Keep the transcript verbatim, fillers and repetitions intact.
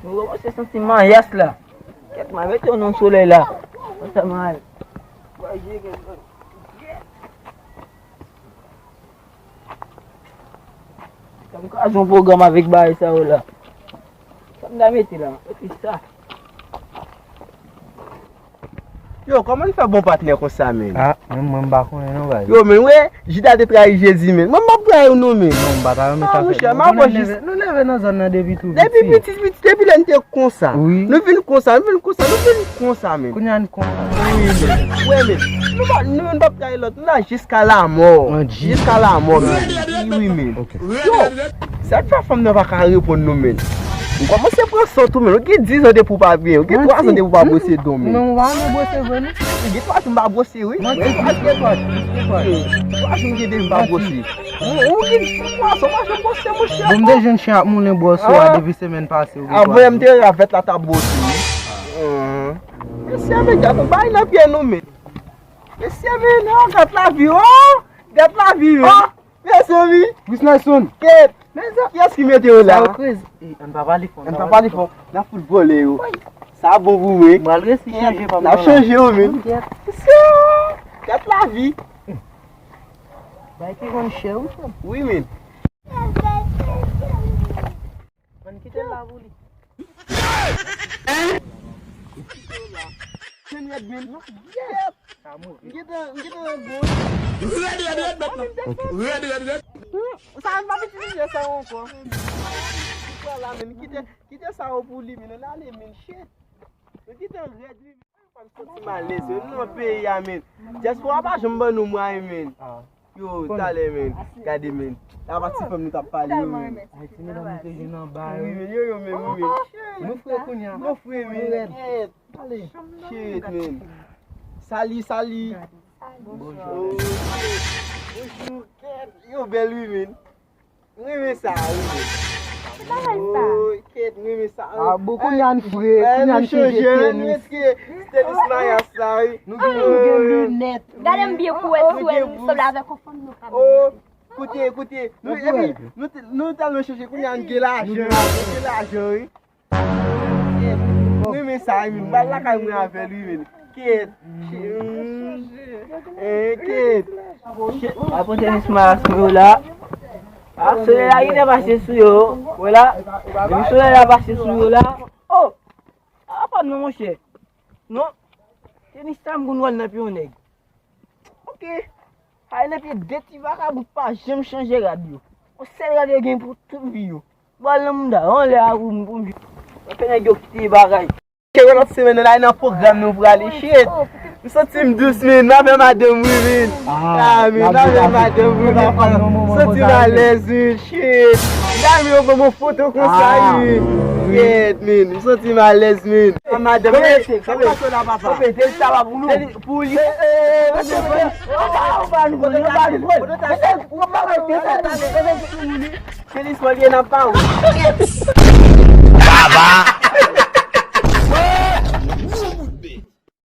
Mwen kòmanse santi mayas la. Kèt, mwen mete w nan solèy la. Konsa mwen al. Sa m ka jwenn pwogram avèk bagay sa yo la. Sa m ta mete la? Mete sa. Yo, kòman n fè bon patnè konsa, men? Ah, menm mwen m pa konnen non, baz. Yo, men, wè, Jida te trayi Jezi, men. Mwen, m p ap trayi w non, men. Non, m pa ta renmen sa fèt. Ah, monchè, m ap wè jis. Nou leve nan zòn nan depi tou piti. Depi piti, piti, depi lè n te konsa. Wi. Nou vin konsa, nou vin konsa, nou vin konsa, men. Kounye a n konsa. Wi, men. Wè, men. Nou pa, nou, nou p ap trayi lòt. Nou la jiska lamò. Jiska lamò, men. Wi, men. Ok. Yo, sa k fè fanm nan pa ka reponn nou, men. Ou kòmanse pran san tou, men. Ou gen diz an depi w pa byen. Ou gen twa zan depi w pa bwose don, men. Men ou pa renmen bwose vre, non? Ou gen twa zan m pa bwose, wi. Manti. Ou gen twa zan m pa bwose. Ou, ou gen twa zan m pa janm bwose, monchè. Bon, m te jwenn chen ap moulen bwòs ou a depi semèn pase, ou gen twa zan. Avè m te ravèt la t ap bwose, wi. Mesye, men, gad yon bagay nan pye nou, men. Mesye, men, non, gad lavi, oh! Gad lavi, men. Mezanmi! Chris Nelson! Kèt! Kiyès ki mete yo la? Sa yo kreze. Ann pa pale fò. Ann pa pale fò. N ap fout vòlè yo. Sa bon pou mwen. M pral resi chanje pa m nan la. N ap chanje yo, men. Kèt lavi. Bay ki konn chè, wi, frè m. Wi, men. Ann kite l la pou li. Chen rèd, men. Yep. M gentan, m gentan rèd, bon. Rèd, rèd, rèd, mèt nan. Ok. Rèd, rèd, rèd. Sa, m p ap itilize sa ankò. Vwala, men, kite, kite sa yo pou li, men. Ann ale, men, shit. Men kite l rèd, wi. M santi m alèz, wi, nou nan peyi a, men. Dyaspora pa janm ban nou mwayen, men. Yo, talè, men. Gade, men. Apa ti fanm nou t ap pale yo, men. Ay, ti medam nou te jwenn anba yo. Wi, men, yo, yo, men, wi, men. Nou fre kounye a. Nou fre, men. Nou rèd. Ale. Shit, men. Sali, sali. Bonjou. Oh, shit. Bonjou, kèt. Yo bèl, wi, men. M renmen sa, wi. Bagay sa. Oh, kèt, m renmen sa, wi. Ah, bon, kounye a n fre, kounye a n chanje tenis. Tenis mayas la, wi. Nou gen, nou gen linèt. Gade m byen pou wè si w wè m sanble avèk yon fanm nan. Oh, koute, koute. Nou, epi, nou te, nou tèlman chanje, kounye a n gen lajan, nou gen lajan, wi. M renmen sa, wi, men. M pral lakay mwen avè l, wi, men. Kèt. Eh, kèt. Apote mismas mwen yo la. Ah, solèy la gentan pase sou yo. Wè la. Depi solèy la pase sou yo la. Oh! Apa non, monchè. Non. Tenis sa m konn wè l nan pye yon nèg. Ok. Ay, nan pye de ti vakabon pa janm chanje rad yo. Yon sèl rad yo gen pou tout vi yo. Bòl nan mouda, yon lè a pou m, pou m. Mwen fè nèg yo kite bagay. Ke yon lòt semèn la, nan pwogram nou prale, shit. M santi m dous, men. M avè madanm, wi, men. Ah, men, m avè madanm, wi, papa. M santi m alèz, wi, shit. Dam yo pran mwen foto konsa, wi. Kèt, men. M santi m alèz, men. Madanm, wi. Sa k pase la, papa? Sa pa pou nou. Pou li. Ou pa, ou pa nou pran, ou pa nou pran. Tenis mwen li ye nan pa ou. Baba.